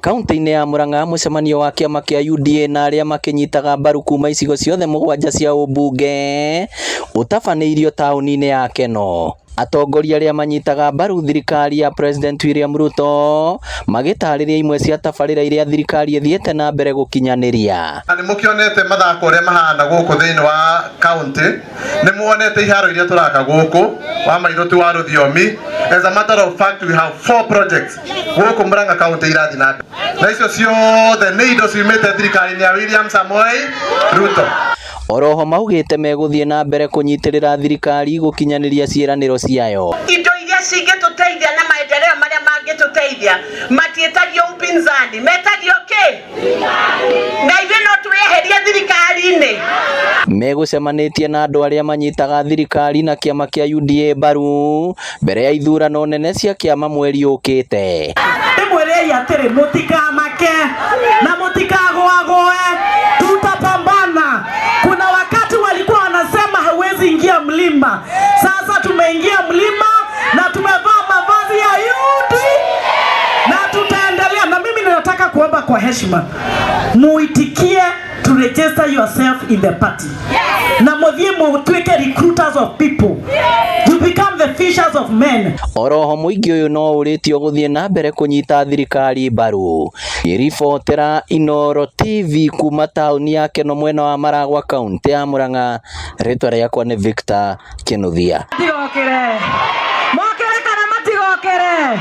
Kaunti-inĩ ya Murang'a, mũcemanio wa kĩama kĩa UDA na arĩa makĩnyitaga mbaru kuma icigo ciothe 7 cia ũmbunge ũtabanĩirio taũni-inĩ ya Keno. Atongoria arĩa manyitaga mbaru thirikari ya President William Ruto magĩtarĩria imwe cia tabarĩra iria thirikari ĩthiĩte na mbere gũkinyanĩria. Nĩ mũkĩonete mathako ũrĩa mahana gũkũ thĩinĩ wa county, nĩ muonete iharo iria tũraka gũkũ wa maitho ti wa rũthiomi. As a matter of fact, we have four projects gũkũ Murang'a County irathiĩ na mbere, na icio ciothe nĩ indo ciumĩte thirikari-inĩ ya William Samoei Ruto. Oroho maugĩte megũthiĩ na mbere kũnyitĩrĩra thirikari gũkinyanĩria ciĩranĩro ciayo. Indo iria cingĩtũteithia na maendeleo marĩa mangĩtũteithia matiĩtagio upinzani, metagio kĩ? Na ithuĩ no twĩeherie thirikari-inĩ. Megũcemanĩtie na andũ arĩa manyitaga thirikari na kĩama kĩa UDA mbaru mbere ya ithurano nene cia kĩama mweri ũkĩte. Ndĩmwĩrei atĩrĩ, mũtikamake na mũtikagũagũe, tutapambana. Kuna wakati walikuwa wanasema hauwezi ingia mlima, sasa tumeingia mlima na tumevaa mavazi ya UD na tutaendelea. Na mimi ninataka kuomba kwa heshima, muitikie to register yourself in the party na muthie mutuike recruiters of people, you become the fishers of men. Oroho mũingĩ ũyũ no ũrĩtio gũthiĩ na mbere kũnyita thirikari mbaru. Ngĩribotera Inooro TV kuma taũni ya Keno, mwena wa Maragwa, kaunti ya Murang'a, rĩtwa rĩakwa nĩ Victor Kinuthia. Matigokĩre, mokĩre kana matigokĩre?